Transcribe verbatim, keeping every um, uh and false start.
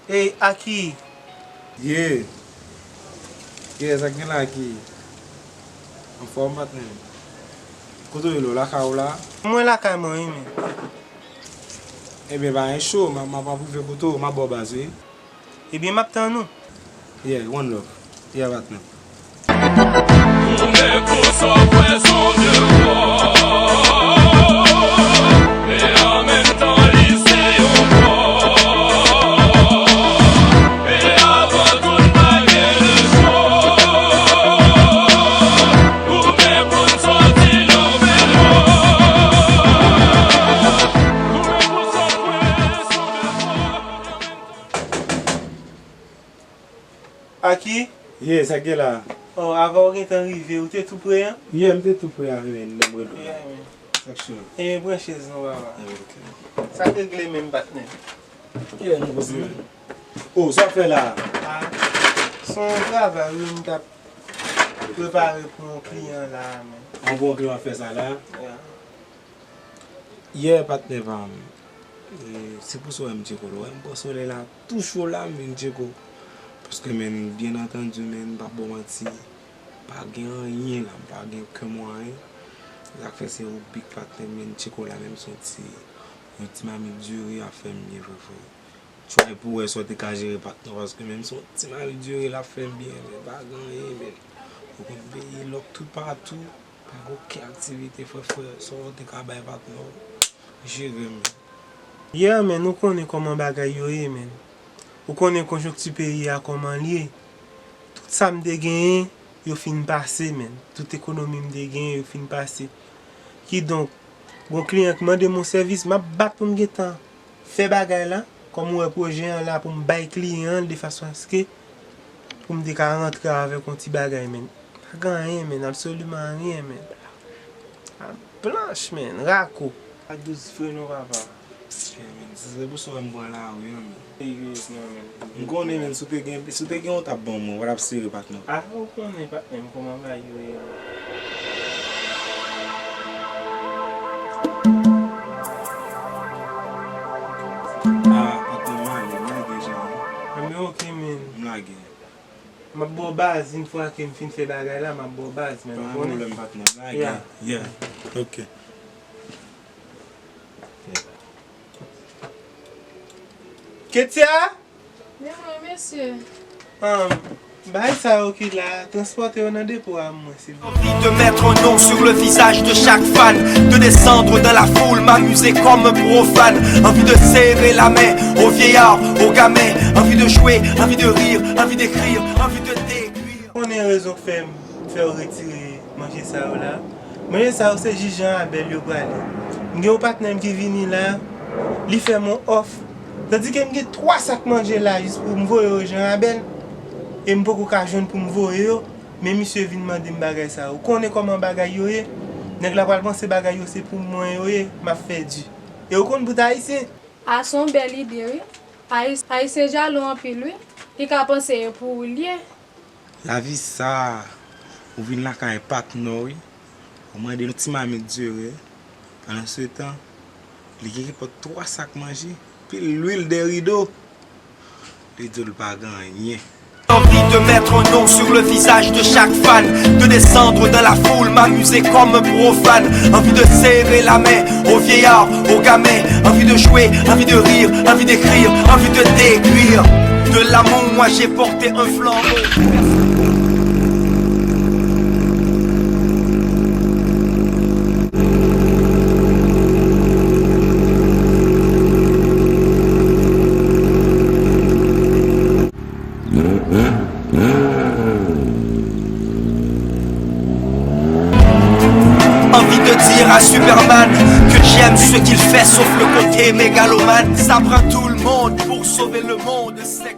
Ey, Aki! Ye! Ye, sa k gen la, Aki? Anfòm, patnè? Kote w ye la, w lakay ou la? Mwen lakay mwen, wi, men. Ebyen, pa gen cho, m ap, m ap, m ap rive kote w, m ap ba w baz, wi. Ebyen, m ap tann ou. Yeah, one love. Yeah, patnè. Tounen pou sa w kwè s on devwa. E an menm tan, li se yon pwa. E avan tout, pa gen lechwa. Ou menm pou n sòti nan menm lwa. Tounen pou sa w kwè s on devwa. Aki? Ye, sa k gen la? Oh, avan w gentan rive, ou te tou pre an? Ye, m te tou pre a, men, lè m rele w la. Yeah, man. Sa k cho? Ebyen, pran chèz non, papa. Yeah, ok. Sa k regle menm, patnè? Ye, nou poze. Oh, sa w fè la? Ah, s on travay, wi, m t ap prepare pou yon kliyan la, men. Yon bon kliyan fè sa la? Yeah. Yeah, patnè pa m. E, se pou sa w wè m tcheke w la. W wè m pran solèy la tou cho la, m vin tcheke w. Paske, men, byen antandi, men, m p ap ba w manti, pa gen anyen la, m pa gen okenn mwayen. Sa k fè se ou big patnè, men, m tcheke w la, men, m santi yon ti mamit diri ap fè m byen vre, vre. Try pou w wè sa w te ka jere patnè w, paske menm si yon ti mari diri l ap fè m byen, men pa gen anyen, men. Ou konn peyi lòk toupatou, pa gen okenn aktivite, frè, frè, sa w te ka bay patnè w, jere, men. Yeah, men, ou konnen kòman bagay yo ye, men. Ou konnen konjonkti peyi a kòman l ye. Tout sa m te genyen, yo fin pase, men. Tout ekonomi m te genyen, yo fin pase. Kidonk, gon kliyan k mande m yon sèvis, m ap bat pou m gentan fè bagay la, kòm ou wè pwojè an la pou m bay kliyan an l de fason aske pou m te ka rantre avèk yon ti bagay, men. Pa gen anyen, men, absoliman anyen, men. Blanch, men, rako. A douz fre non, papa. Ok, men, se pou sa w wè m pran lari an, men. Serye, non, men. M konnen, men, si w te gen, si w te gen, w t ap ban mwen, w t ap sere patnè. Ah, ou konnen, patnè m, kòman bagay yo ye. Ah, patnè m ale, m lage jan an. Enben, ok, men. M lage. M ap ba w baz, yon fwa ke m fin fè bagay la, m ap ba w baz, men. Pa gen pwoblèm, patnè. M lage. Yeah. Yeah. Ok. Ketia? Men mwen, mesye. Ahn, bagay sa yo ki la, transpòte yo nan depo a mwen, silvouplè. Envie de mettre un nom sur le visage de chaque fan, de descendre dans la foule, m'amuser comme un profane. Envie de serrer la main aux vieillards, aux gamins. Envie de jouer, envie de rire, envie d'écrire, envie de décrire. Konnen rezon k fè m fè yo retire manje sa yo la. Manje sa yo se jis Jan Abèl yo prale. M gen yon patnè m ki vini la, li fè m yon òf. Tandike m gen twa sak manje la jis pou m voye yo Jan Abèl, e m poko ka jwenn pou m voye yo, men misye vin mande m bagay sa yo. Ou konnen kòman bagay yo ye? Nèg la pral panse bagay yo se pou mwen yo ye, m ap fè di. E ou konn bout ayisyen? A, se yon bèl ide, wi. Ayis-, Ayisyen jalou anpil, wi. Li ka panse e pou ou l ye. Lavi sa, ou vin lakay patnè w, wi. Ou mande l yon ti mamit diri. Pandansetan, li gen kenpòt twa sak manje, pil lwil dèyè rido. Li di w l pa gen anyen. Envie de mettre un nom sur le visage de chaque fan, de descendre dans la foule, m'amuser comme un profane. Envie de serrer la main aux vieillards, aux gamins. Envie de jouer, envie de rire, envie d'écrire, envie de décrire. De l'amour, moi j'ai porté un flambeau. Envie de dire à Superman que j'aime ce qu'il fait, sauf le côté mégalomane. Ça prend tout le monde pour sauver le monde, c'est